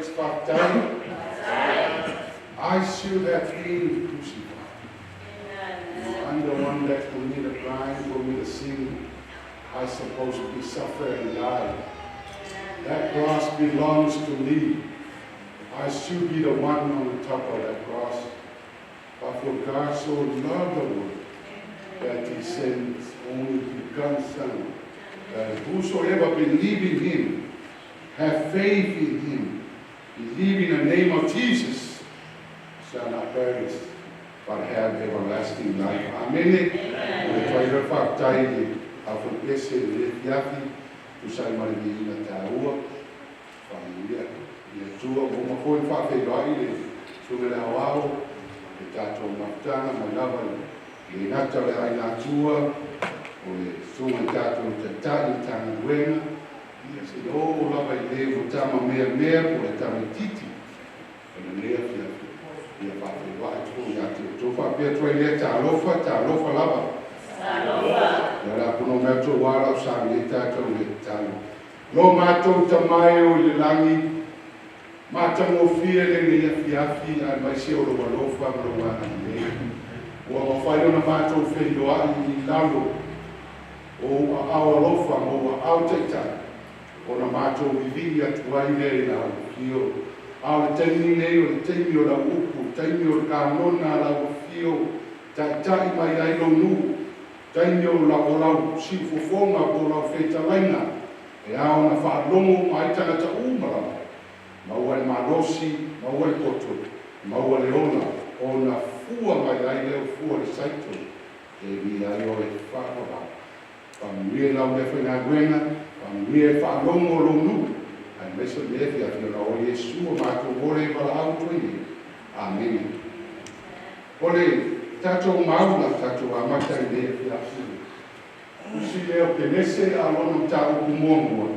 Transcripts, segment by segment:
Verse 5. I should have been crucified. I'm the one that committed a crime, committed a sin. I supposed to be suffer and die. That cross belongs to me. I should be the one on the top of that cross. But for God so loved the world that he sent his only begotten Son, that whosoever believe in him, have faith in him, believe in the name of Jesus, shall not perish, but have everlasting life. Amen. O le tuai le faafetai le aufaipiese i le afiafi tusa ai ma le viiga taua faamanuia i le Atua. Ua uma foi ona faafeiloai le susuga i le aoao le tatou mafutaga mai lava i le gata o le aiga Atua o le susuga i tatou taitai i Matagaluega ia seia oo lava i le ua tamameamea po o le tamaitiiti o lenei afiafi ia faafeiloai atu foi ia te outou faapea atu ai lea talofa talofa lava. Ia o le a puno mai outou ala o sa nei tatou le tatalo. Lo matou tamae o i le lagi, matagofie lenei afiafi aemaise o lou alofa ma lou agalelei. Ua mafai ona matou feiloai i lalo o ou aao alofa ma ou aao taitai ona matou vivii atu ai lea i lau afio. A o le taimi nei o le taimi o lau upu, taimi o le kanona a lau afio, taitai mai ai lou nuu, taimi o lau siufofoga po o lau fetalaiga, e ao ona faalogo uma ai tagata uma lava, maua le malosi, maua le poto, maua le ola, ona fua mai ai lea o fua le saito, e viia ai oe faavavau. Faamanuia i lau mea faigaluega, faamanuia i faalogo o lou nuu, aemaise o lenei afiafi ona o Iesu o matou ole valaau atu ai nei. Amene. O le tatou mau la tatou amata i lenei afiafi. Tusi lea o Kenese a lona mataupu muamua.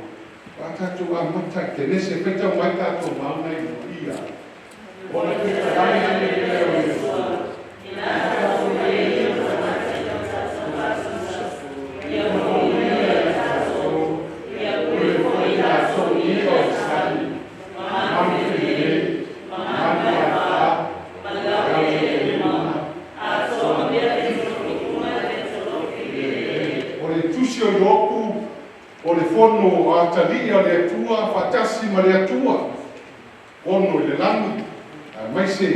O a tatou amata i Kenese, faitau mai tatou mau na i ia. O le fetalaiga lea o Iesu. O le foi tatou ia o le sami, manu felelei, manu vaefa, laulelima, o le tusi o Iopu, o le fono a atalii a le Atua faatasi ma le Atua, fono i le lagi, aemaise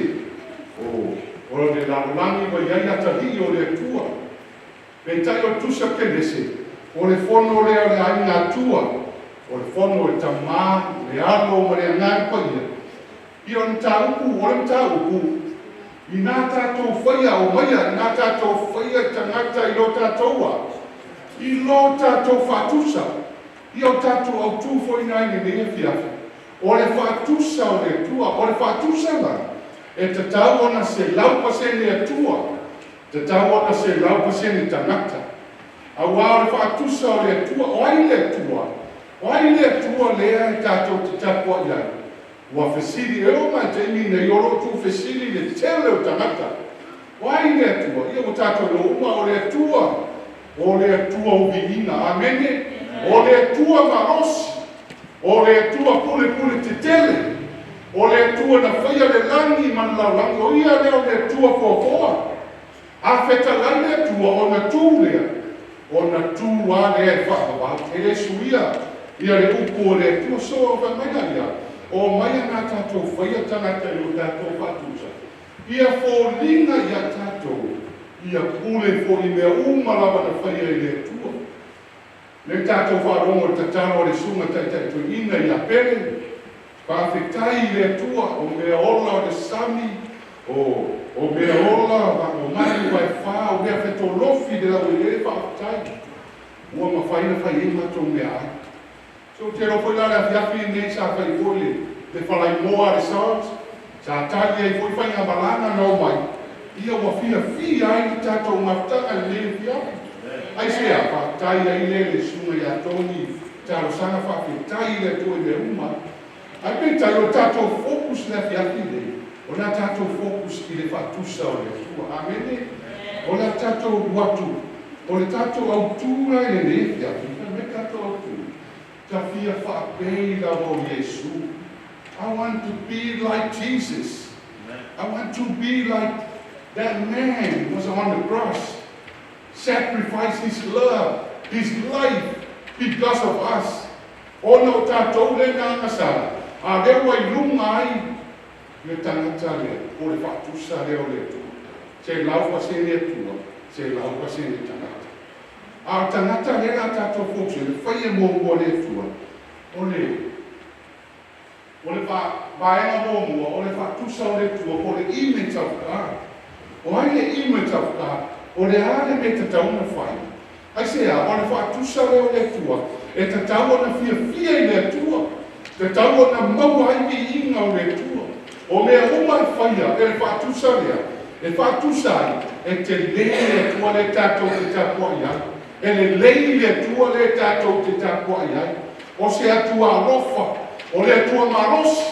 o le lalolagi ua i ai atalii o le Atua. Peitai o le tusi o Kenese, o le fono lea o le aiga Atua, o le fono o le Tamā, le Alo ma le Agaga Paia. Ia o le mataupu, o le mataupu, ina tatou faia o maia, ina tatou faia i tagata i lo tatou a, i lo tatou faatusa. Ia o tatou autū foi na i lenei afiafi. O le faatusa o le Atua, o le faatusa la, e tatau ona 100% Atua, tatau ona 100% tagata. Auā o le faatusa o le Atua, o ai le Atua? O ai le Atua lea e tatou te tapuai ai? Ua fesili, e oo mai i le taimi nei o lo o tuufesili le tele o tagata. O ai le Atua? Ia ua tatou iloa uma o le Atua. O le Atua o viiga. Amene. O le Atua malosi. O le Atua pulepule tetele. O le Atua na faia le lagi ma le lalolagi. O ia lea o le Atua foafoa. A fetalai le Atua ona tu lea, ona tu lava lea e faavavau. E le suia ia le upu o le Atua. So fai mai la ia, o mai na tatou faia tagata i lo tatou faatusa. Ia foliga ia tatou, ia pule foi mea uma lava na faia i le Atua. Le tatou faalogo i le tatalo a le susuga taitaitoeaina ia Pele, faafetai i le Atua o mea ola o le sami, o mea ola o manu vaefa, o mea fetolofi le laueleele, faafetai. Ua mafai ona fai ai matou mea ai. So ou te iloa foi la le afiafi lenei sa fai foi le falaimoa a le SALT, sa tali ai foi faigamalaga na omai, ia ua fiafia ai le tatou mafutaga i lenei afiafi. Aisea? Faafetai ai lea i le susuga ia Toni, talosaga faafetai i le Atua i mea uma. Ae peitai o le tatou focus i le afiafi lenei, o le a tatou focus i le faatusa o le Atua. Amene. O le a tatou atu, o le tatou autū la i lenei afiafi, fai mai tatou autū, ta fia faapei lava o Iesu. I want to be like Jesus. I want to be like that man who was on the cross, sacrificed his love, his life because of us. Ona o tatou le na agasala, a lea ua i luga ai le tagata lea, o le faatusa lea o le Atua. 100% Atua, 100% tagata. A o tagata lea la tatou focus, le faia muamua le Atua, o le vaega muamua, o le faatusa o le Atua, po o le image of God. O ai le image of God? O le a le mea tatau ona fai? Aisea? O le faatusa lea o le Atua, e tatau ona fiafia i le Atua, tatau ona maua ai viiga o le Atua. O mea uma e faia e le faatusa lea, e faatusa ai, e telē le Atua lea tatou te tapuai ai. E lelei le Atua lea tatou te tapuai ai. O se Atua alofa, o le Atua malosi,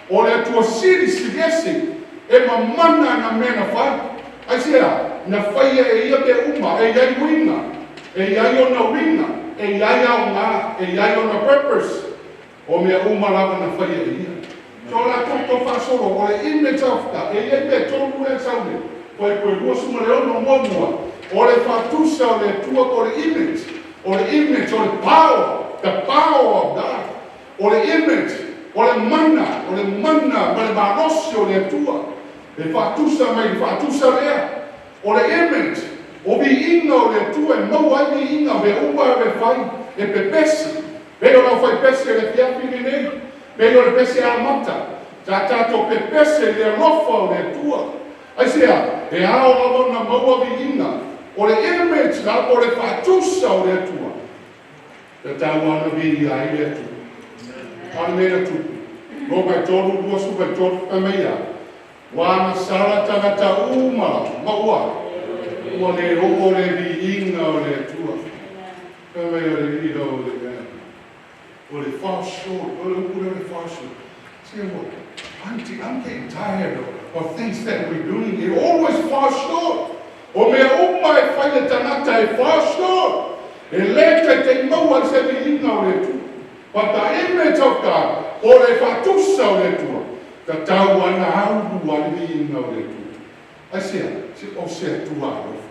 o le Atua silisili ese, e mamana na mea na fai. Aisea? Na faia e ia mea uma, e i ai uiga, e i ai ona uiga, e i ai aoga, e i ai ona purpose. O mea uma lava na faia e ia. So la tatou faasolo, o le image of God, e i ai mea tolu lea sau le Fuaiupu 26 muamua, o le faatusa o le Atua po o le image, o le image, o le power, the power of God. O le image, o le mana, o le mana ma le malosi o le Atua. E faatusa mai le faatusa lea. O le image, o viiga o le Atua e maua ai viiga mea uma e fai, e pepesi. Pei o lau fai pese le afiafi lenei, pei o le pese amata, sa tatou pepese i le alofa o le Atua. Aisea? E ao lava ona maua viiga. O le image la po o le faatusa o le Atua. Tatau ona viia ai le Atua. A o le mea na tupu, Roma 3:23, fai mai ia, ua agasala tagata uma lava, ma ua, ua le oo le viiga o le Atua. Fai mai o le ilo o le fall short, o le upu lea o le fall short. Say what? I'm getting tired of things that we're doing. It always fall short. O mea uma e fai le tagata e fall short. E le taitai maua i se viiga o le Atua. But the image of God, o le faatusa o le Atua, tatau ana aulu a le viiga o le Atua. Aisea? Se o se Atua alofa.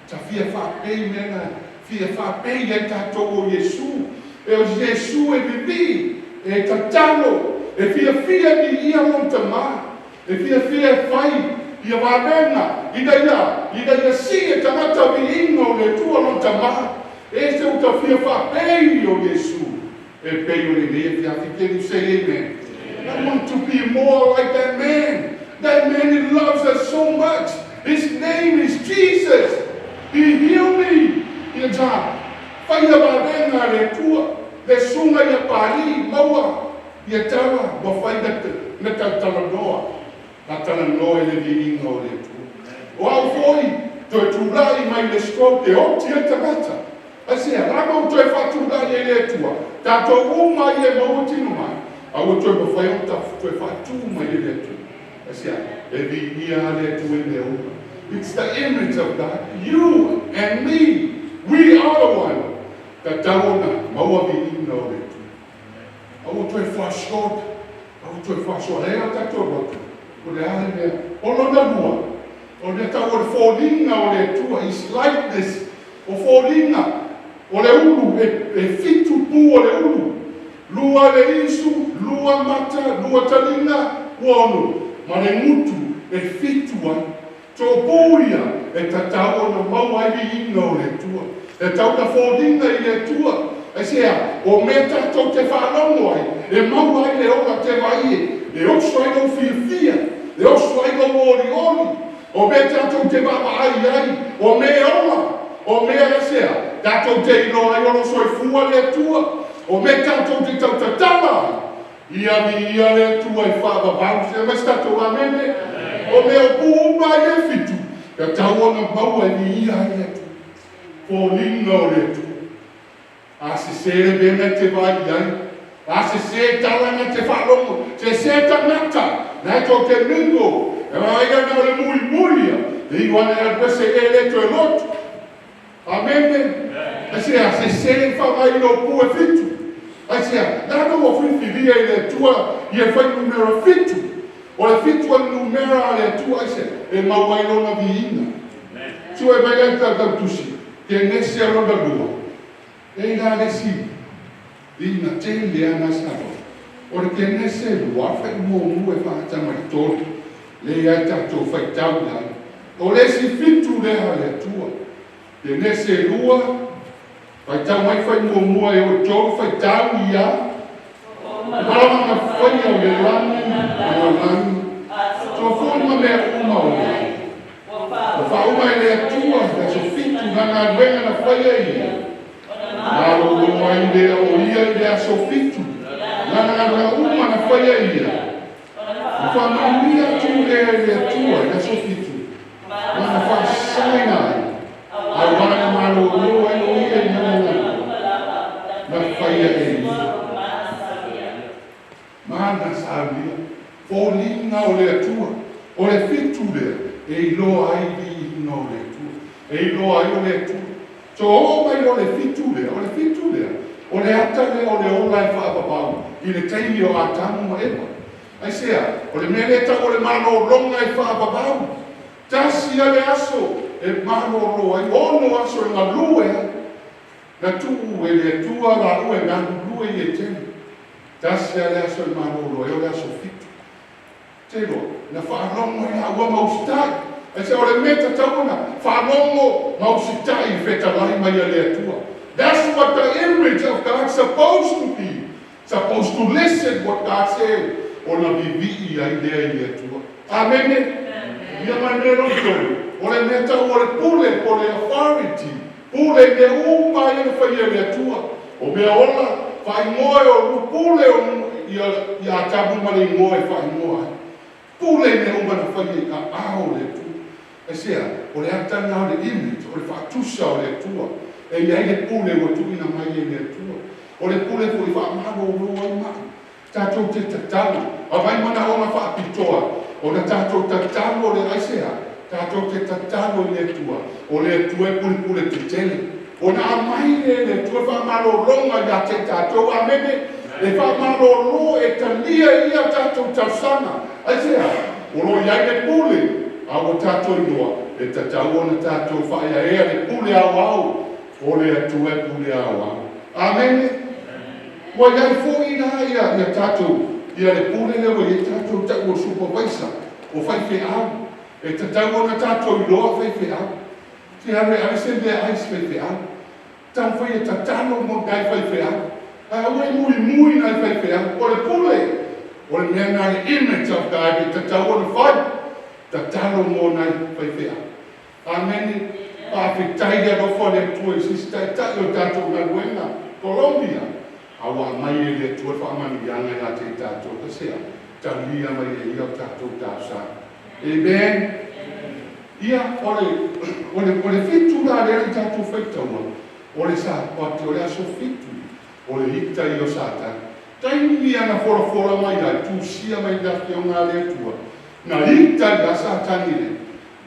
Sa fia faapei mea na fia faapei ai tatou o Iesu. E o Iesu e vivi, e tatalo, e fiafia viia lona Tamā. E fiafia e fai ia vavega, ina ia si e tagata viiga o le Atua lona Tamā. E se uta fia faapei o Iesu. E pei o lenei afiafi. Can you say amen? I want to be more like that man. That man, he loves us so much. His name is Jesus. He healed me. Ia ta, faia vavega le Atua. Le suga ia pali, maua. Ia tala, ua fai na talanoa. Na talanoa i le viiga o le Atua. O au foi, toe tulai mai le stroke e oti ai tagata. Aisea? Lama u toe faatulai ai le Atua. Tatou uma ia e maua tino mai. A ua toe mafai ona toe faatū mai e le Atua. Aisea? E viia le Atua i mea uma. It's the image of God. You and me, we are the one. Tatau ona maua viiga o le Atua. Aua toe fall short. Aua toe fall short. Lea tatou lotu. O le a le mea. O lona lua. O le tau o le foliga o le Atua. His likeness. O foliga. O le ulu. E fitu pu o le ulu. Lua le isu, lua mata, lua taliga, ua ono. Ma le gutu e fitu ai. Tōpū ia e tatau ona maua ai viiga o le Atua. E tau na foliga i le Atua. Aisea? O mea tatou te faalogo ai, e maua ai le ola te vai e, e oso ai lou fiafia, e oso ai lou olioli. O mea tatou te vaavaai ai, o mea ola, o mea aisea, tatou te iloa ai o lo soifua le Atua. O mea tatou te tautatala ai, ia viia le Atua e faavavau. Se mai se tatou amene. O mea o pu uma ai e fitu, tatau ona maua e viia ai le Atua. Foliga o le Atua. A sese le mea na te vai ai. A sese tala na te faalogo. Sese tagata. Na e tou te mingo. E vai na o le mui mui ia. E iu ana e pese e le toe lotu. Amene. Aisea? Sese le faavaai i lou pu e fitu. Aisea? Lana ua filifilia i le Atua. Ia fuainumera 7. O le 7 o le numera a le Atua aisea? E maua ai lona viiga. Sue mai lea le tusi Kenese lona 2. E i la le isi viiga tele lava na sa. O le Kenese 2 fai muamua e faagata mai le 3. Lea ai tatou faitau ai. O le isi 7 lea a le Atua. Kenese 2 faitau mai fai muamua e o tolu faitau ia. Malama na faia o le lagi ma le lagi. Sofua ma mea uma o le. Ua faauma e le Atua le aso 7 na galuega na faia ia. Malolo ai lea o ia i le aso 7. Na galuega uma na faia ia. Na faamanuia atu lea e le Atua i le aso 7. Ma na faasaina ai. Auā na malolo ai o ia i lana galuega na faia e ia. Mana saunia. Foliga o le Atua. O le 7 lea e iloa ai viiga o le Atua. E iloa ai o le Atua. So oo mai loa le 7 lea, o le 7 lea, o le ata lea o le ola e faavavau i le taimi o Atamu ma Eva. Aisea, o le mea lea tau o le malologa e faavavau. Tasi lava le aso e malolo ai, 6 aso e galue ai. Na tuu e le Atua laua e galulue i Eteni. Tasi lava le aso e malolo ai, o le aso 7. Te iloa, na faalogo ai laua ma usitai. Aisea, o le mea e tatau ona faalogo ma usitai i fetalai mai a le Atua. That's what the image of God supposed to be. Supposed to listen what God said. Ona vivii ai lea i le Atua. Amene. Ia mai mea lona tolu. O le mea tau o le pule po le authority. Pule i mea uma ia na faia e le Atua. O mea ola, faaigoa e o pule o ia Atamu ma le igoa e faaigoa ai. Pule i mea uma na faia i aao o le Atua. Aisea, o le ata lena o le image, o le faatusa o le Atua. E i ai le pule ua tuuina mai e le Atua. O le pule foi faamalolo ai mai. Tatou te tatalo, avai manaoga faapitoa, ona tatou tatalo le aisea, tatou te tatalo i le Atua, o le Atua e pulepule tetele. Ona aumai lea e le Atua faamalologa ia te i tatou, amene, e faamalolo e talia e ia tatou talosaga. Aisea, o lo o i ai le pule, a ua tatou iloa, e tatau ona tatou faaiaea le pule aoao, o le Atua e pule aoao. Amene. Ua i ai foi la ia tatou, ia le pule lea ua i ai tatou tau o supervisor, o faifeau. E tatau ona tatou iloa faifeau. Se ave ave se mea e ai i se faifeau. Taumafai e tatalo mo nai faifeau. Ae aua e muimui nai faifeau. O le pule, o le mea na le image of God e tatau ona fai. Tatalo mo nai faifeau. Amene. Faafetai le alofa o le Atua i sisi taitai o tatou galuega, Colombia. A ua aumai e le Atua le faamanuiaga ia te i tatou. Aisea, talia mai e ia o tatou talosaga. Amen. Ia, o le 7 la lea le tatou faitaua, o le Sapati, o le aso 7, o le ita ia o Satani. Taimi ana folafola mai ai, tusia mai le afioga a le Atua, na ita ai Satani le.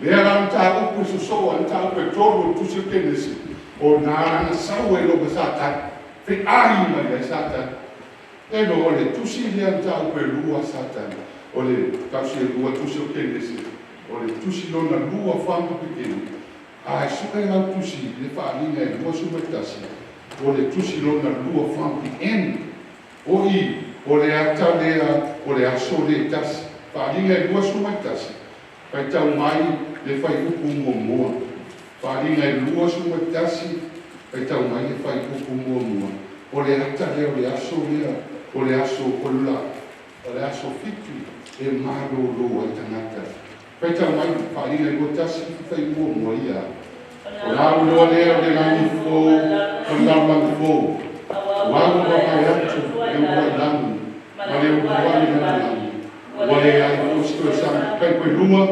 Lea la mataupu e sosoo ai mataupu e 3 o le tusi o Kenese, o na lana sau ai loa ma Satani, feai mai ai Satani. E no o le tusi lea mataupu e 2 Satani, o le tausi e 2 tusi o Kenese, o le tusi lona 2 4 ma pekeni, a e sue lau tusi le faaaliga e 21, o le tusi lona 2 from the end. O i, o le ata lea, o le aso le tasi. Faaaliga e 21, faitau mai le fai upu muamua. Faaaliga e 21, faitau mai le fai upu muamua. O le ata lea o le aso lea, o le aso o la, o le aso 7 e malolo ai tagata. Faitau mai faaaliga e 21, fai muamua ia. O la uloa lea o le lagi fou, o le lalolagi fou. Ua ua vaavaai atu le uluai lagi ma le uluai lalolagi. Ua leai foi se toe sami. Kai koe lua.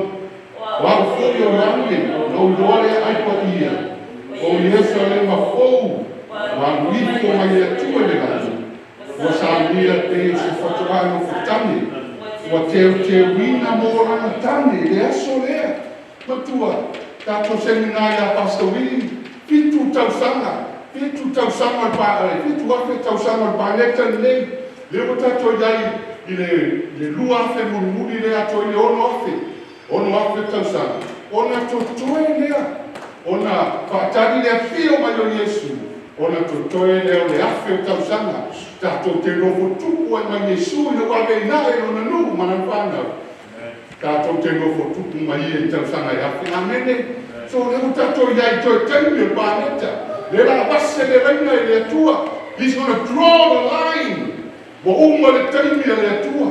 O au foi o Ioane, na ou iloa lea ai paia. O Ierusalema fou, ua alu ifo mai le Atua i le lagi. Ua saunia pei o se fatoā nofotane. Ua teuteuina mo lana tane i le aso lea. Matua, tatou semina ia Pastor Willie, 7 tausaga, 7 tausaga o le 7,000 tausaga o le paneta lenei. Lea ua tatou i ai. i le 2,000 mulimuli lea atoa i le 6,000 tausaga, ona totoe lea, ona faatali le afio mai o Iesu, ona totoe lea o le 1,000 tausaga, tatou te nofo tupu ai ma Iesu ina ua ave i e Lona nuu ma lana fanau, tatou te nofo tupu ma Ia i tausaga e 1,000. Amene. So o lea ua tatou i ai i toe taimi o le paneta, lea o le a vase le laina e le Atua. He's gonna draw the line. Ua uma le taimi a le Atua,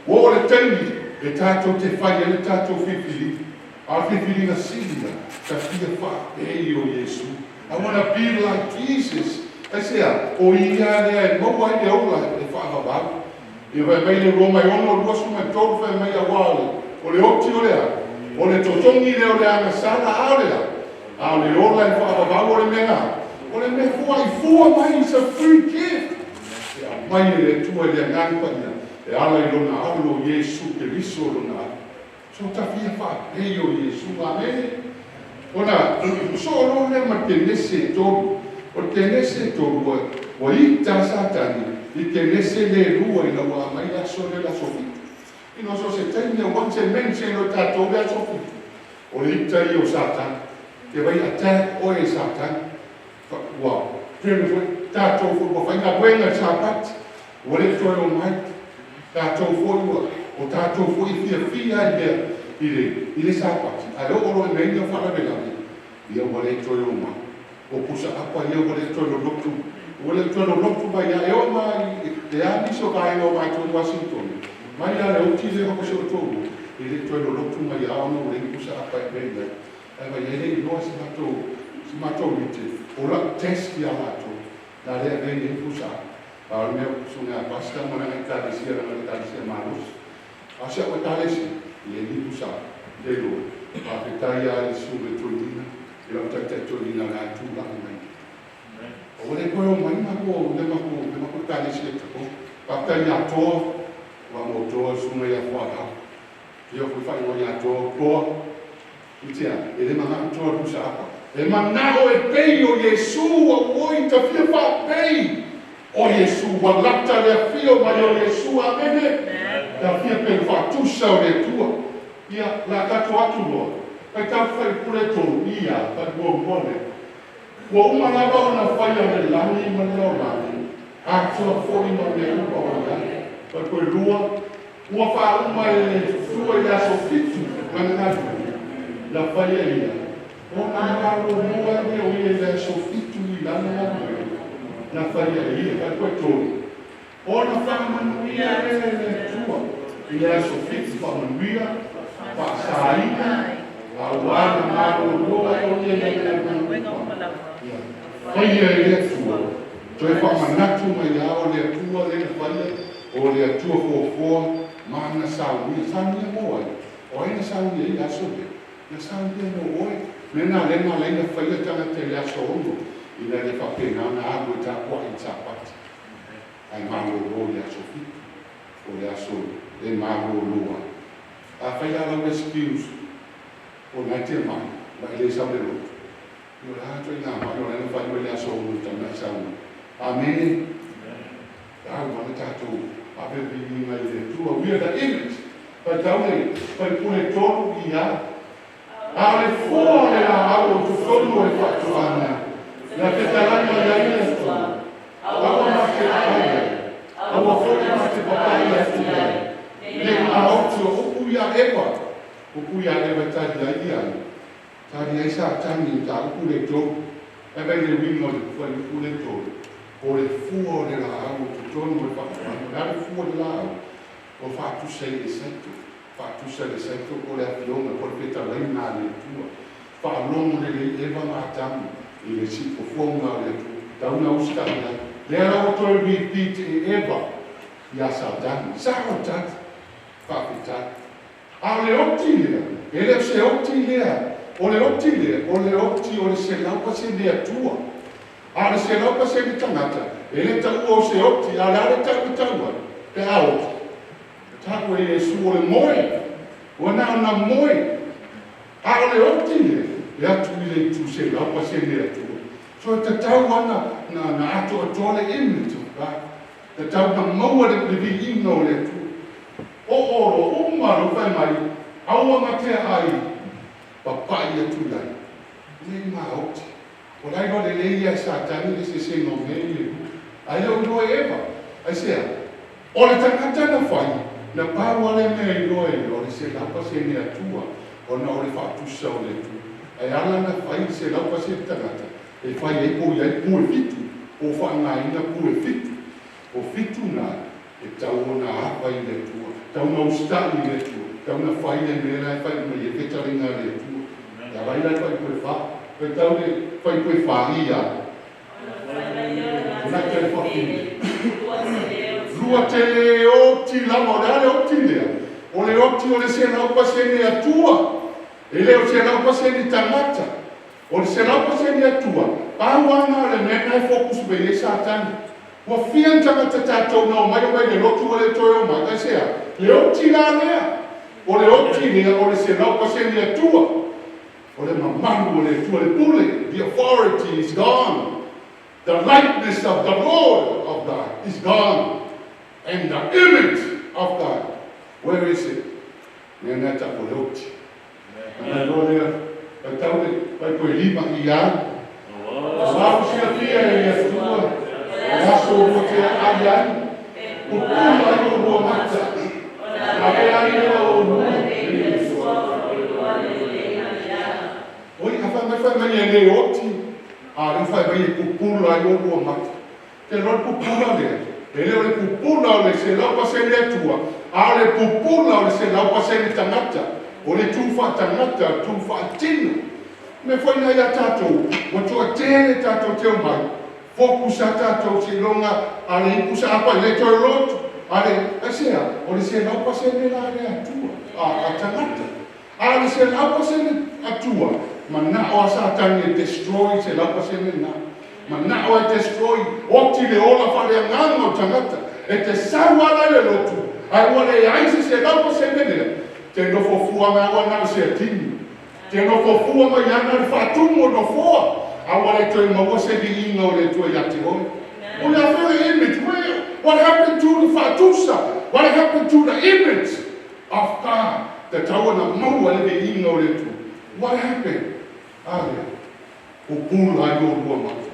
ua oo le taimi e tatou te fai ai le tatou filifiliga. A o le filifiliga sili ia, ta fia faapei o Iesu. I wanna be like Jesus. Aisea? O Ia lea e maua ai le ola e faavavau. Ia fai mai le Roma e 6:23, fai mai auā o le oti o le a? O le totogi lea o le agasala, a o le a? A o le ola e faavavau o le mea o le mea fuaifua mai, is a free gift. E aumai e le Atua i le Agaga Paia e ala i Lona Alo Iesu Keriso Lona Alii. So ta fia faapei o Iesu. Amene. Ona sosoo loa lea ma Kenese 3. O le Kenese 3, ua ita Satani i Kenese lea e lua ina ua aumai le aso lea, le aso 7. So o se taimi, once e mention e tatou le aso 7, o le ita ia o Satani. Te vai attack oe e Satani. Ua foi tatou foi ua faigaluega i le Sapati, ua le toe omai. Tatou foi ua, o tatou foi e fiafia i mea i le Sapati, ae oo loa ina i ai ni faalavelave, ia ua le toe omai. O pusaapa ia ua le toe lolotu, ua le toe lolotu mai lava. E oo mai e a nisi o vaega o matou i Uasintona, mai lava i le oti lea o si ou toalua, e le toe lolotu mai lava ona ua leai ni pusaapa e ave i ai. Ae vaai i ai, e le i iloa si matou mite, o lau test ia latou, na le avea i ai ni pusaapa. A o le mea, susuga ia pastor ma lana Ekalesia, leaga o le Ekalesia malosi. A o si au Ekalesia, e leai ni pusaapa. Le iloa, faafetai lava i le susuga i le toeaina, i lau taitai toeaina na e tulai mai. Ua le toe omai matou le matou Ekalesia i totonu. Faafetai ia Toa, ua mo Toa le susuga ia Fualau. Ia foi faaigoa ia Toa, Toa, itea, e le manao Toa i le pusaapa. E manao e pei o Iesu, auoi ta fia faapei o Iesu, ua lata le afio mai o Iesu. Amene. Ta fia pei faatusa o le Atua. Ia, la tatou atu loa, faitau Fuaipule 3, ia, muamua lea. Ua uma lava ona faia le lagi ma le lalolagi, atoa foi ma mea uma o i ai. Fuaipule 2, ua faauma e le Atua i le aso 7 lana galuega na faia e ia, ona malolo ai lea o ia i le aso 7 i lana galuega na faia e ia. Fuaipule 3, ona faamanuia lea e le Atua i le aso 7, faamanuia, faasaina, auā na malolo ai o ia i lana galuega faia e le Atua. Toe faamanatu mai lava o le Atua lea na faia, o le Atua foafoa ma na saunia. Saunia mo ai? O ai na saunia i le aso lea? Na saunia mo oe. Mea na lea na ala ai ona faia tagata i le aso 6, ina ia faapena ona alu e tapuai i le Sapati, ae malolo i le aso 7, o le aso e malolo ai. Afai la lau excuse o lena e te mai, ma e le sau i le lotu, ia o le a ituaiga mai o lea na fai oe i le aso 6 talu ona e sau ai? Amene. Tau ana tatou ave le viiga i le Atua. We are the image. Faitau le Fuaipule 3 ia. A o le fua o le laau o totonu o le faatoaga, na fetalai mai ai le Atua, aua ma te aai ai, aua foi ma te papai atu i ai, nei maoti o upu ia Eva, upu ia Eva e tali ai ia, tali ai Satani i mataupu le tolu. Ae vai le uiga o le fuaiupu le tolu, o le fua o le laau o totonu o le faatoaga. O le a le fua o le laau? O faatusa i le saito, faatusa i le saito po o le afioga po o le fetalaiga a le Atua. Faalogo lelei Eva ma Atamu i le siufofoga o le Atua, tau na usitai ai. Lea la ua toe repeat e Eva ia Satani. Sao le tali, faafetai. A o le oti lea, e le o se oti lea, o le oti lea, o le oti o le 100% Atua. A o le 100% tagata, e le taua o se oti, a o le a le tau e tau ai, pe a oti. Tau e Iesu o le moe, ua na ona moe. A o le oti lea, e atu i le itu 100% Atua. So e tatau lava na atoatoa le image of God. Tatau na maua le viiga o le Atua. O'o loa uma lou fai mai, aua matea ai, papa'i atu i ai. E le maoti. O la e iloa lelei ia e Satani le eseesega o mea ia e lua. Ae le o iloa e Eva. Aisea? O le tagata na fai, na pau lava le mea e iloa e ia, o le 100% Atua, ona o le faatusa o le Atua. Ae ala ona fai le 100% tagata, e fai ai po o i ai pu e fitu, po o faaaogaina pu e fitu. O fitu na, e tatau ona ava i le Atua, e tatau ona usitai i le Atua, e tatau ona fai le mea la e fai mai ai le fetalaiga a le Atua. E ala ai la le fuaiupu e fa, faitau le fuaiupu e fa ia. Gata i le fafine. Lua te le oti lava, o le a le oti lea? O le oti o le 100% Atua, e le o le 100% tagata. O le 100% Atua, pau lava lena o le mea lena e focus mai ai Satani. Ua fia ni tagata tatou na omai omai i le lotu ua le toe omai, aisea? Le oti la lea, o le oti lea o le 100% Atua. O le mamalu o le Atua, le pule, the authority is gone. The likeness of the Lord of God is gone. And the image of God, where is it? Mea na e tau o le oti. Ona iloa lea, faitau le fuaiupu e lima i a. Ua silafia e le Atua le aso oulua tea ai ai, pupula ai oulua mata, ona avea ai lea o oulua me Oi, a fai mai fai mai e le oti, a o lea ua fai mai e pupula ai oulua mata. Ou te iloa le pupula lea, e le o le pupula o le 100% Atua, a o le pupula o le 100% tagata, o le tu faatagata, o le tu faatino. O le mea foi lena ia tatou, ua toatele tatou te omai, focus lava tatou seiloga a le ipu se apai le toe lotu. A le, aisea? O le 100% la lea Atua, a tagata. A o le 100% Atua, manao lava Satani e destroy le 100% lena. Manao e destroy, oti le ola faaleagaga o tagata. E te sau lava la i le lotu, ae ua leai se 100% lea, te nofo fua mai lava na o se atini. Te nofo fua mai lava na o le faatumu o le nofoa, a ua le toe maua se viiga o le Atua ia te oe. O le a foi le image? What happened to the faatusa? What happened to the image of God? Tatau ona maua le viiga o le Atua. What happened? A lea, pupula ai oulua mata.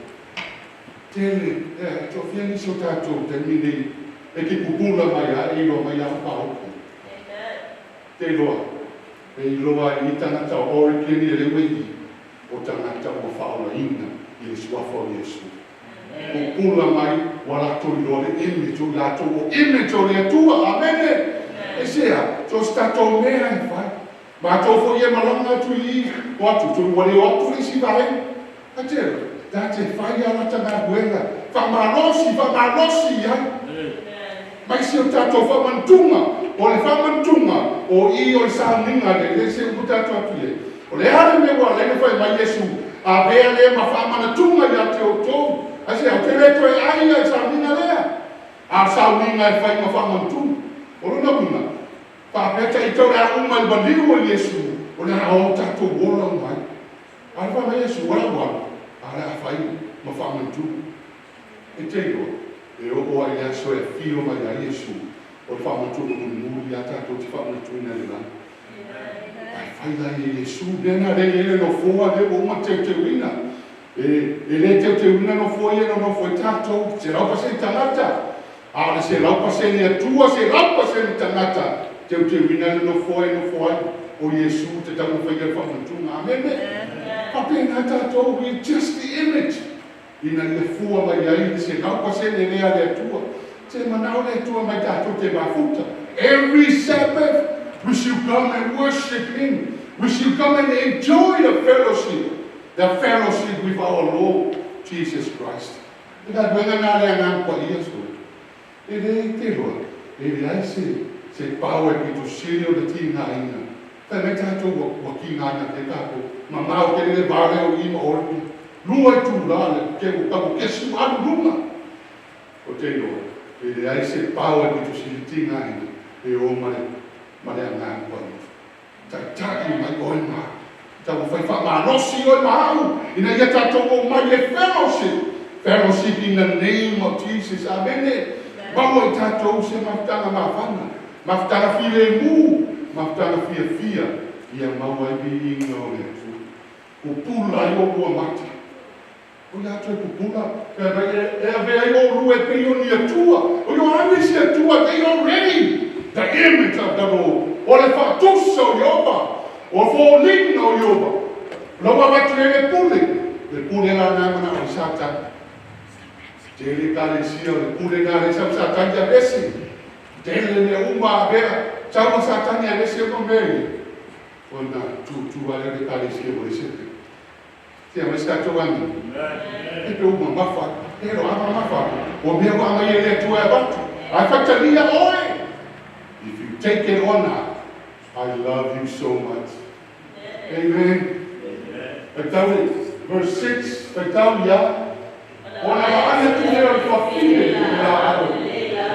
Tele, e toafia nisi o tatou taimi nei e te pupula mai a e iloa mai a paoki. Te iloa, e iloa ai i tagata o Oregon e le ua i, o tagata ua faaolaina i le suafa o Iesu. Pupula mai ua latou iloa le image o i latou o image o le Atua. Amene. Aisea? So o se tatou mea e fai. Matou foi e malaga atu i i, o atu, toe ua le o atu le isi vaega. A te ta te fai a lata galuega, faamalosi, faamalosi i ai. Mai si o tatou faamanatuga, o le faamanatuga o i o le sauniga le le se upu tatou atu i ai. O le a le mea ua ala ai ona fai mai Iesu, avea lea ma faamanatuga ia te outou. Aisea? Ou te le toe ai i sauniga lea. A o le sauniga e fai ma faamanatuga. O lona uiga, faapea ita o le a uma i le maliu o Iesu, o le a o tatou ola uma ai. A o le fai mai Iesu, o lau alu, a o le a fai ma faamanatuga. E te iloa, e oo lava i le aso e afio mai ai Iesu, o le faamanatuga mulimuli lava tatou te faamanatuina i le lagi. Ae fai la e Iesu, lea na lea e i ai le nofoa lea ua uma ona teuteuina. E le teuteuina nofoa ia e nonofo ai tatou, 100% tagata. A o le 100% Atua, 100% tagata, teuteuina le nofoa e nofo ai o Iesu te tatau ona faia le faamanatuga. Amene. Faapena tatou, we just the image. Ina ia fua mai ai le 100% lea a le Atua. Se manao le Atua mai tatou te mafuta. Every Sabbath we should come and worship Him. We should come and enjoy the fellowship with our Lord Jesus Christ. E galuega na le agaga paia so. E le te loa, e leai se power e pito sili o le tigaina. Fai mai tatou ua tigaina te tatou. Mamao tele le va lea o i ma Oregon. Lua itula le ke ua tau kesu alu luga. O te iloa, e leai se power e pito sili tigaina e o ma le agaga paia. Taitai mai oe ma au. Taumafai faamalosi oe ma au ina ia tatou omai e fellowship. Fellowship in the name of Jesus. Amene. Maua i tatou se mafutaga mafana. Mafutaga filemu, mafutaga fiafia, ia maua ai viiga o le Atua. Pupula ai oulua mata. O le a toe pupula, pe e avea ai oulua e pei o ni Atua. O Ioane isi Atua, they already the image of the Lord. O le faatusa o Ieova, o foliga o Ieova. Lau avatu ai le pule, le pule la na mana o Satani. Tele ekalesia o le pule na le sau Satani avese. Tele le uma avea, sau Satani avese ma mea ia. Ona tutu ale le ekalesia mo le sete. Tia mai sa tatou agi. E pe uma mafa, e ro ama mafa. O mea ua aumai e le Atua e avatu. Ae faitalia oe. If you take it or not, I love you so much. Amen. Faitau verse 6, faitau ia. Ona vaai atu lea o le fafine i le laau.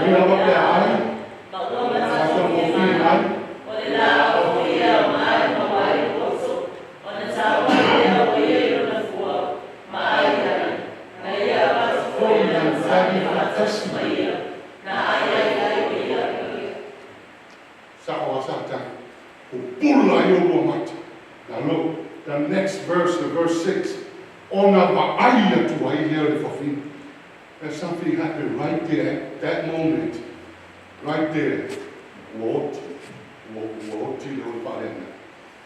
Mai lava pe ai. Matagofie ai. O le laau foi e aoga e maua ai poso, ona taua ai lea o ia i lona fua, ma ai ai, na ia avatu foi Foi le na agasami tagi faatasi faatasi. ma ia, na ai ai ai o ia. Sao a Satani. Pupula ai oulua mata. Now look, the next verse, the verse 6. Ona vaai atu ai lea o le fafine. There's something happened right there at that moment. Right there. Ua oti. Ua oti le ole faaleaga.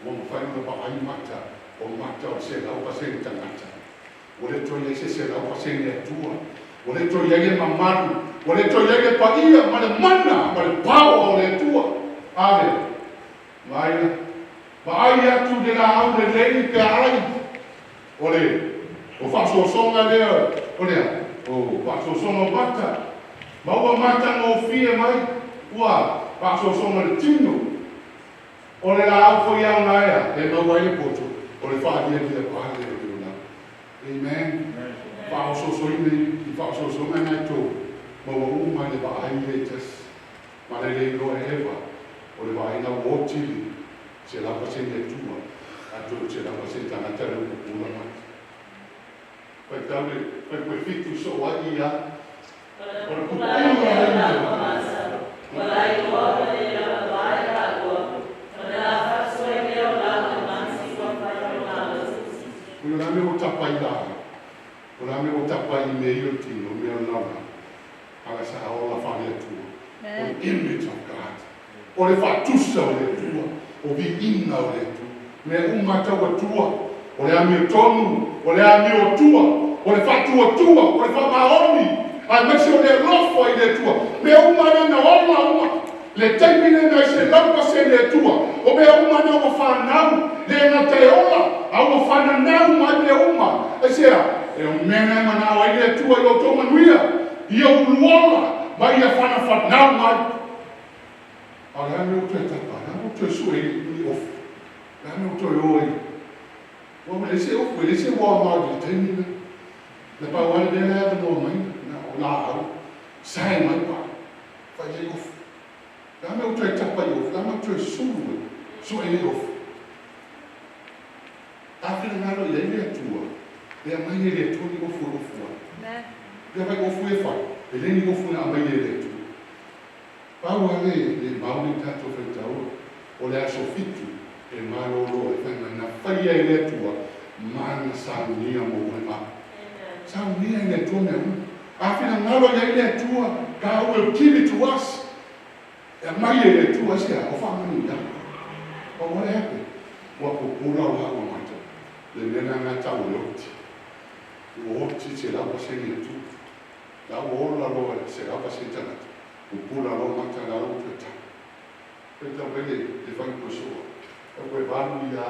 Ua mafai ona vaai mata. O mata o 100% tagata. Ua le toe i ai se 100% Atua. Ua le toe i ai le mamalu. Ua le toe i ai le paia ma le mana ma le power o le Atua. Ale. Mai. Vaai atu le laau lelei pe ai. O le o faasoasoga lea o lea o faasoasoga o mata. Ma ua matagofie mai ua faasoasoga le tino. O le laau foi aoga e maua ai le poto. O le faalialia pale o le olaga. Amen. Faaososoina i faasoasoga na e tolu. Ma ua uma i le vaai le tasi. Ma le le iloa e Eva. O le vaaiga ua oti le 100% Atua. A toe 100% tagata le pupula mata. Faitau le fuaiupu 7 soo ai ia. Ona O le pupula pupula ai lea o ai laua le mata, ua lailoa ua le lavavae laua, ona lafatu ai lea o laua mati ua fai o malatusi. O le mea ua tapa i la. O le mea ua tapa i mea ia o tino, mea o laula. Ala sa ola faale Atua. O le image of God. O le faatusa o le Atua. O viiga o le Atua. Mea uma tau Atua. O le amiotonu. O le amiotua. O le faatuatua. O le faamaoni. Aemaise o le alofa i le Atua. Mea uma lena ola uma. Le taimi lena i 100% Atua. O mea uma na ua fanau. Le gata e ola. A ua fananau mai mea uma. Aisea, e o mea na e manao ai le Atua i o outou manuia. Ia uluola ma ia fanafanau mai. A o le a mea ua toe tapa, le a mea ua toe sue i ofu. Le a mea ua toe o ai. Ua le se ofu, e le se ua mau i le taimi na. Le pau ale lea le avanoa mai, na o laau, sae mai pa, fai ai ofu. Le a mea ua toe tapa i ofu, le a mea ua toe sulu e, sue i ofu. A finagalo i ai le Atua, le aumai e le Atua ni ofu e ofu ai. Le vai ofu e fai, e le ni ofu na aumai e le Atua. Pau a le mau le tatou faitau, o le aso 7 e malolo e fai mai na faia e le Atua, mana saunia mo ue mau. Saunia e le Atua mea uma. A finagalo i ai le Atua, God will give it to us. E aumai e le Atua aisea, o faamanuia. But what happened? Ua pupula o laua mata. Le mea na gata o le oti. Ua oti 100% Atua. La ua ola loa e 100% tagata. Pupula loa mata la ua toe tapa. Faitau mai le fuaiupu soa. E koe 8 ia.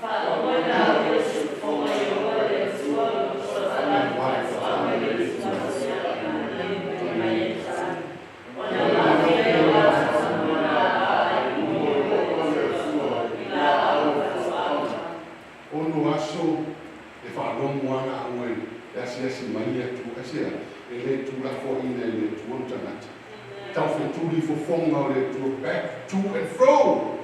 Faalogo i lau Iesu fofoga i oa le Atua o salani faatoaga i le tumasia mai e tali. Ona mafia o latou na ai mo le Atua i laau faatoaga. 6 aso e faalogo ala au e asiasi mai le Atua. Aisea, e le tulafoaina e le Atua le tagata. Tau fetuli fofoga o le Atua, back to and fro.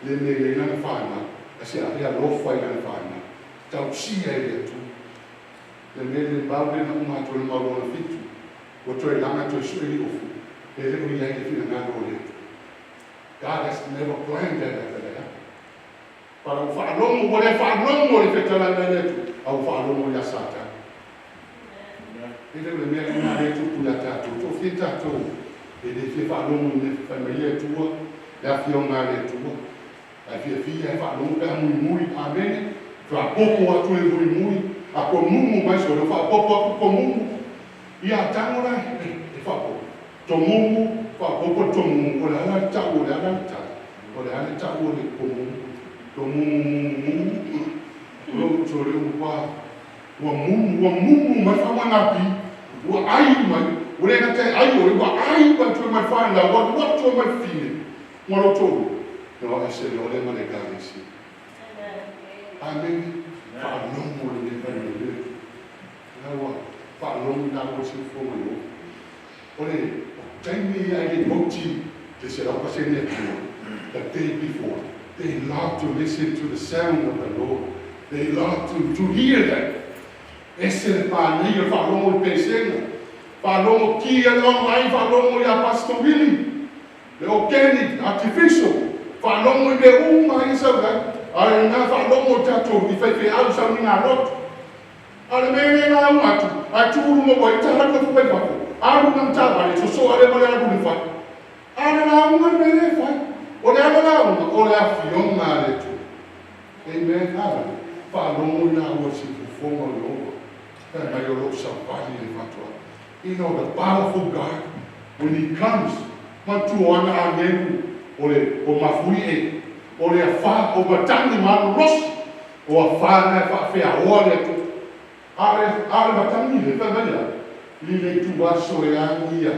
Le mea i ai lana fanau. Aisea, e alofa i lana fanau. Tausia e le Atua. Le mea le mau le na uma atu le mau lona 7. Ua toe laga toe sue li ofu. E le o i ai le finagalo o le Atua. God has never planned that ever to happen. Para o faalogo, ua le faalogo i le fetalaiga a le Atua, a ua faalogo ia Satani. E le o le mea lena lea e tupu ia tatou. Toafia tatou e le fia faalogo i le mea fai mai le Atua, le afioga a le Atua, ae fiafia e faalogo pe a muimui. Amene. Faapopo atu le muimui, a tomumu mai solo, faapopo atu tomumu. Ia tago la e faapopo. Tomumu, faapopo le tomumu, o le a la le tau, o le a la le tau, o le a le tau o le tomumu. Tomumu, mumu, mumu. O lo le ua ua mumu, ua mumu mai faamagapi, ua ai mai, ua le gata e ai o ua ai mai toe mai fanau, ua alu atu mai fine, ma lo tolu. No ese le ole ma le ekalesia. Amene. Faalogo i le fai mai le. La ua faalogo i la ua siufoga i o. O le taimi ai le moti le 100% Atua, the day before, they love to listen to the sound of the Lord. They love to hear that. Ese le pānei o le faalogo i le pesega. Faalogo ki a le online, faalogo ia Pastor Willie, le organic, artificial. Faalogo i mea uma ia sau ai. A o lena faalogo i tatou i faifeau sauniga loto. A o le mea lea lauga atu, ae tuu luga ua ita alu atu mai fafo, alu na matavale, sosoa lea ma le alu le fai. A o le lauga le mea lea e fai. O le ala lauga, o le afioga a le Atua. Amen. Ave, faalogo i lau si fofoga o Ieova. Fai mai o lou savali le faatoaga. You know, the powerful God, when he comes, matua ana agelu o le o mafuie, o le afa, o matagi malolosi, o afa na e faafeaoa le Atua. A o le matagi le fai mai a, li le itu aso e agi ia,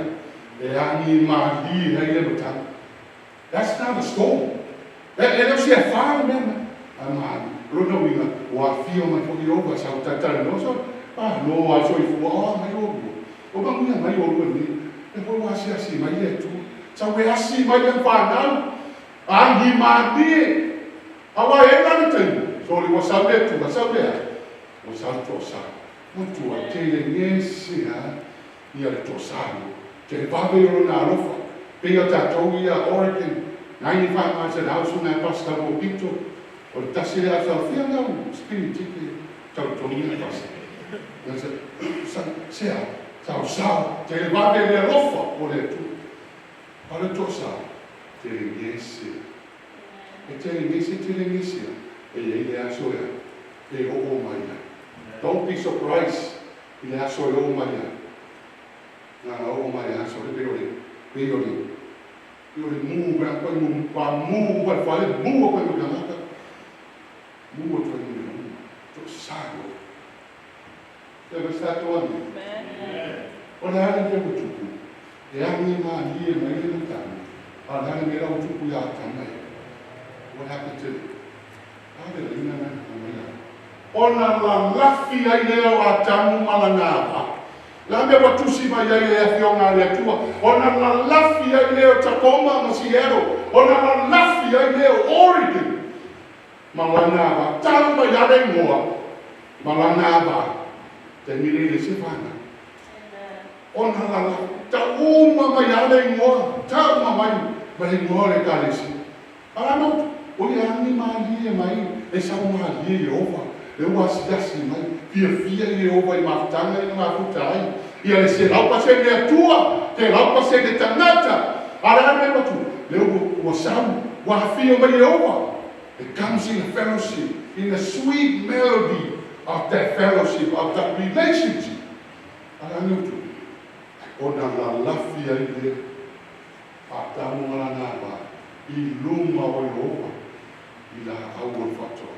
e agi mali ai le matagi. That's not a storm. E le o se afa le mea mai. A mali, lona uiga, ua afio mai foi Ieova sa tatala no so, ah, no a soifua, o mai o lua. O manuia mai o lua nei. E foi ua asiasi mai le Atua. Sau e asi mai le whanau. Agi mālie. Aua e la le taimi. So le ua sau le Atua, sau le a. Ua sau toa sa. Matua tele gese ha. Ia le toa sa. Te vave o lona alofa. Pe ia tatou ia Oregon. 95 miles an hour na pasta mo pito. O le tasi le asa fia ngau spirit tike. Tau tongi pasta. Sa se a. Sau sau. Te le vave le alofa o le Atua. A le toa sa. Tele gese. E tele gese, tele gese. E i le aso ea. E o o mai ai. Don't be surprised i le aso e o mai ai. Nga o o mai aso le pe o le, pe o le, pe o le mu, pe koe mu, pa mu, pa whale, mu o koe mu kangata. Mu o toi mu mu. To sa o. Te ma sa to ani. O le ale te utupu. E angi ma li e mai le matani. A le ale mera utupu ia tana e. What happened to Ale le ina na na mai a. Ona la lafi ai lea o Atamu ma lana ava. La mea ua tusi mai ai le afioga a le Atua. Ona la lafi ai lea o Tacoma ma Seattle. Ona la lafi ai lea o Oregon. Ma lana ava. Tau mai ale ngoa. Ma lana ava. Te mire le se whana. Ona la la. Ta uma mai ale ngoa. Ta uma mai. Mai ngoa le kalesi. Ala no. O le angi malie mai. E sau malie Ieova. Le ua asiasi mai. Fia fia Ieova i mafutanga i mafuta ai. Ia le 100% le Atua. Te 100% tangata. Ala ale watu. Le ua sau. Ua afio mai Ieova. It comes in a fellowship, in a sweet melody of that fellowship, of that relationship. Ala ane utu. O na la lafi ai le Atamu ma lana ava i luma o Ieova i la au o le faatoa.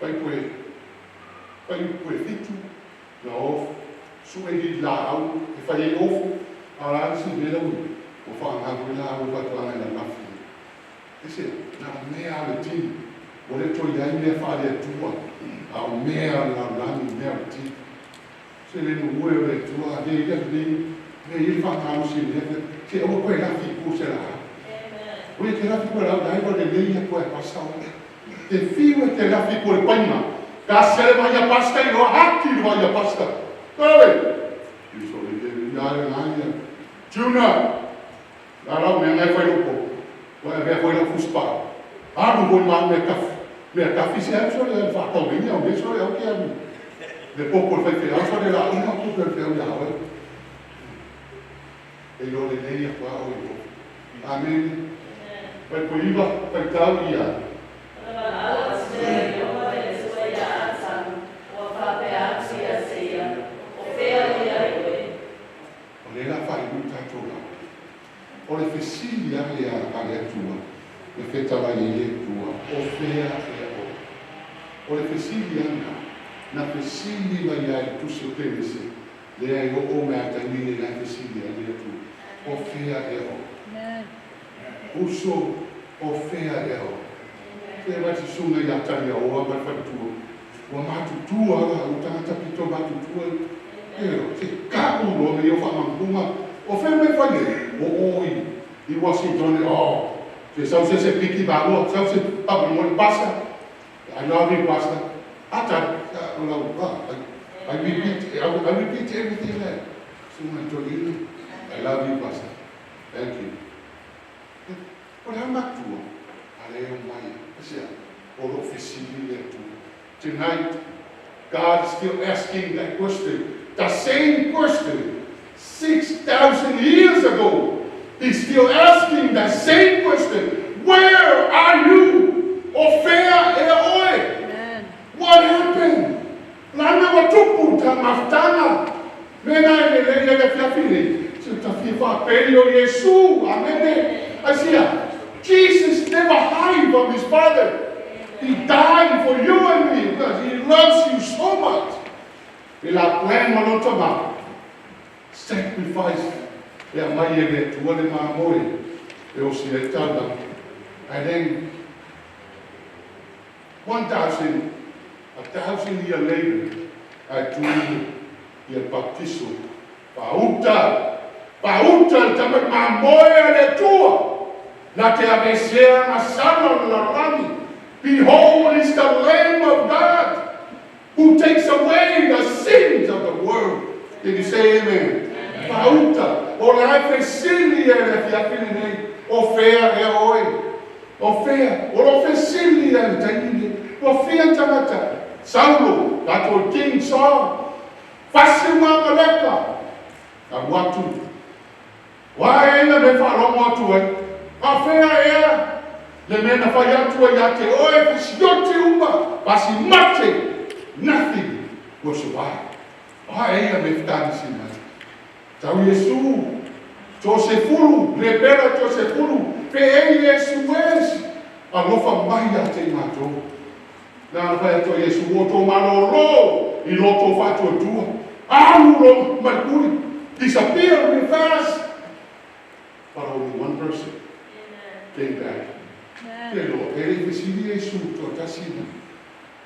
Fai koe, fai koe fitu, na o sue i la au, e fai e ofu, a la si mea ui, o whaangaku i la au o faatoanga i la lafi. E se, na mea le tini, o le toi ai mea whaale Atua, a o mea la lani mea o tini. Se le no ue o le Atua, le ia le, le ia whaangalu si mea, se o koe lafi ku se la. O le te lafi koe lau, dai o le leia koe pasta o. Te fiu e te lafi koe paima, ka sele mai a pasta i roa haki roa ia pasta. Kare! I so le te ia e ngai ia. Tuna! La lau mea ngai whai ropo. Ua e avea foi lau fusipau. Alu foi ma au meatafi. Meatafi se alu sole alu faatauina au mea sole aua te alu i le popo a le faifeau sole o le a uma tupe a le feau ia oe. E iloa lelei atu lava oe i o. Amene. Faaipoiva, faitau ia. Ona valaau atu lea o Ieova le Atua iā Atamu, ua faapea atu ia te ia, O fea o i ai oe? O lea la faaiu le tatou lau. O le fesili lava lea a le Atua, e fetalai ai le Atua, O fea ea oe? O le fesili lava lena, na fesili mai ai le Tusi o Kenese, lea e oo mai lava i le taimi lenei la e fesili ai le Atua, O fea ea oe? Uso, o fea ea oe? Se vaai le susuga ia Taliaoa ma le faletua, ua matutua la, ua tagata pito matutua ia. Ioe, se tau loa mea ia o faamanukuga, o fea mea e fai ai? O o i Washington, oh, se sau se se piki malua, sau se faamolemole pasa, I love you pastor. Ata, o lau, ah, I repeat, I repeat everything there. Susuga i le toeaina, I love you pastor. Thank you. O le a matua? A lea e omai ai. Aisea? O lo o fesili le Atua. Tonight, God is still asking that question. The same question 6,000 years ago. He's still asking that same question. Where are you? O fea ea oe? What happened? Lana ua tupu ta mafutaga. Mea na e lelei ai le afiafi nei, se ta fia faapeli o Iesu. Amene. Aisea? Jesus never hide from his father. He died for you and me because he loves you so much. E la plan ma lona tama. Sacrifice e aumai e le Atua le mamoe e osi ai taulaga. And then 1,000, 1,000 year later, ae tu ia le baptiso. Faauta, faauta le tamai mamoe a le Atua. Na te aveesea gasala o le lalolagi. Behold is the Lamb of God who takes away the sins of the world. Can you say amen? Faauta, o la e fesili e le afiafi lenei, o fea ea oe? O fea? O lo fesili e le taimi nei. Ua fia tagata? Saulo, tatou King Saul, fasi uma Amaleka. Alu atu. Ua e na me faalogo atu ai. A fea ea le mea na fai atu ai ia te oe fasioti uma, fasi mate, nothing will survive. A e ia me fetagisi mai. Tau Iesu, toasefulu, lepera toasefulu, pe ei Iesu es, alofa mai ia te i matou. Na na fai atu ai Iesu, ua outou malōlō i lo outou faatuatua. Alu lo malikuli, disappear real fast. But only one person came back. Te loa, e le i fesili Iesu toatasi na.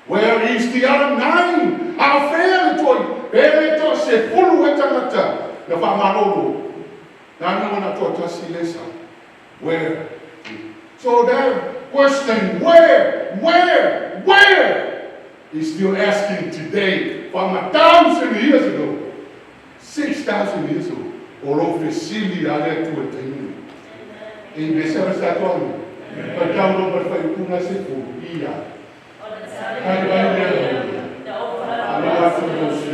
Where is the other nine? A fea le toi, e le toasefulu e tagata na faamalōlō. Na na wana toatasi le sa. Where? So that question, where, where, where, is still asking today from 1,000 years ago, 6,000 years ago. O lo fesili a le Atua i taimi. E me se sa toa. Pa tau lo pa fai kuna se fu ia. Hai vai le. Alo atu mo si.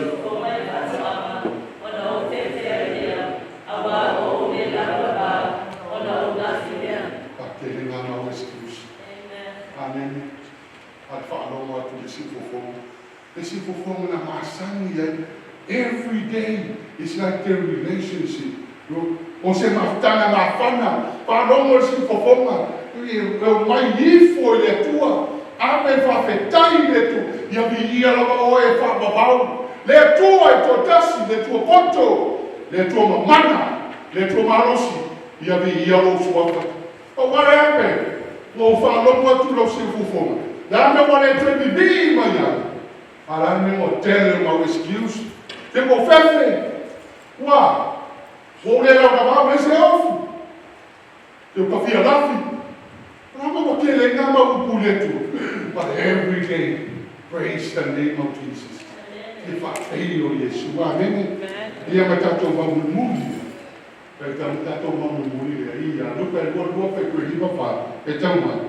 Ona ou fefe lea, auā ua ou lē lavalava, ona ou gafi lea. Patele ngā mau excuse. Amen. A le faalogo atu le siufofoga. Le siufofoga na masani ai. Every day is like their relationship. O se mafutaga mafana, faalogo le siufofoga. E o mai ifo i le Atua. Ave faafetai i le Atua. Ia viia lava oe e faavavau. Le Atua i toatasi, le Atua poto, le Atua mamana, le Atua malosi. Ia viia lou suafa. But what happened? Ua ou faalogo atu lau siufofoga. Le a mea ua le toe vivii mai ai. A la mea ua tele o mau excuse. Te ua fefe. Ua. Ua ou le laulavau le se ofu. Te o kafia lafi. La mea ua tele ngā mau upu i le Atua. But every day, praise the name of Jesus. Te faatei o Iesu. Amene. Ia ma tatou mamulimuli. Kai ta ma tatou mamulimuli lea ia luku. pe lua lua pe kue lima fa pe tau mai.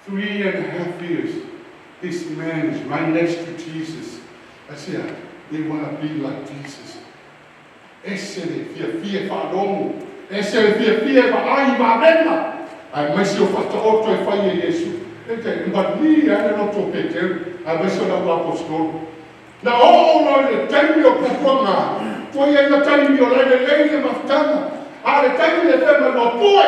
3.5 years, this man is right next to Jesus. I said, they want to be like Jesus. Ese le fiafia e faalogo, ese le fiafia e vaai i vavega, aemaise o faataoto e fai e Iesu. E te mali ai le loto o Peteru, aemaise o lau aposetolo. Na oo loa i le taimi o puapuaga, tuai ai na taimi o lai lelei le mafutaga, a o le taimi le fai mai ua pue,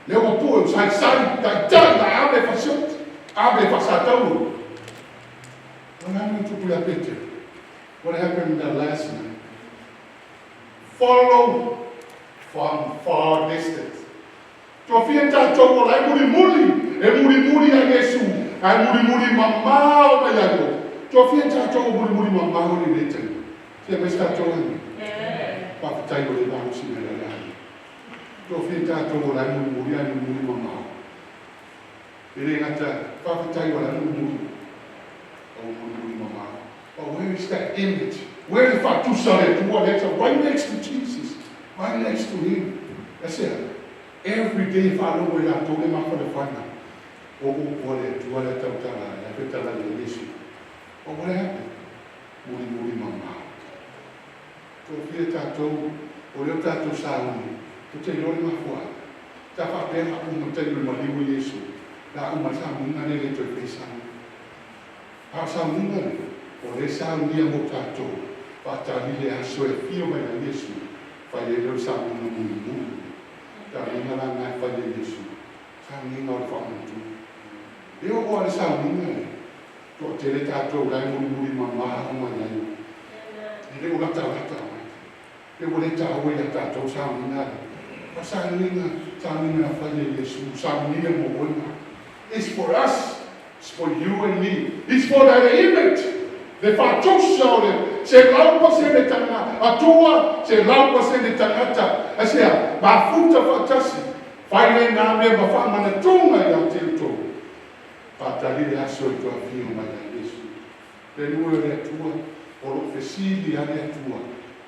lea ua pue ua saisai, taitai na ave fasioti, ave faasatauro. O le a le tupu ia Peteru? What happened the last night? Follow from far distance. Toafia tatou o lai mulimuli, e mulimuli a Iesu, ae mulimuli mamao mai ai o. Toafia tatou o mulimuli mamao lenei taimi. Fia mai se tatou ai. Faafetai o le malosi mai le ai. Toafia tatou o lai mulimuli ae mulimuli mamao. E le gata faafetai o lai mulimuli, o mulimuli mamao. But where is that image? Where is faatusa le Atua? That's right next to Jesus. Right next to him. That's it. Every day faalogo i latou le mafalefana. O upu a le Atua le tautala, le fetala le Iesu. But what happened? Mulimuli mamao. Toafia tatou, o leo tatou sauni, to te iloa le mafuaaga. Ta faapea la uma taimi o le maliu o Iesu. La uma saunia le le toe fai saunia. A o saunia le, o le saunia mo tatou, faatali le aso e afio mai ai Iesu, fai ai leo le saunia mulimuli. Saunia la na e fai e Iesu, saunia o le faamanatu. E oo a le saunia le, toatele tatou lai mulimuli mamao mai ai. E le o lata lata mai. E ua le taua ia tatou saunia le. O saunia, saunia na fai e Iesu, saunia mo oe. It's for us. It's for you and me. It's for that image. Le faatusa o le 100% tanga atua, 100% tagata. Aisea, mafuta faatasi. Fai le nā mea ma faamanatuga ia te outou. Faatali le aso e toe afio mai ai Iesu. Le nuu o le Atua, o loo fesili a le Atua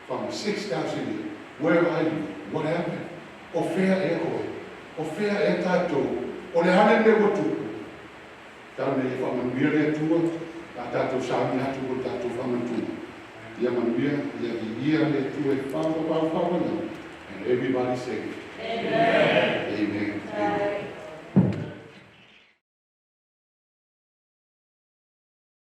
from 6,000 years. Where are you? What happened? O fea ea oe? O fea ea tatou? O le a le mea ua tupu? Tau nei e faamanuia le Atua, la tatou sauni atu ko tatou faamanatuga. Ia manuia, ia viia le Atua e whawa whawa whawa. And everybody say, Amen. Amen. Amen.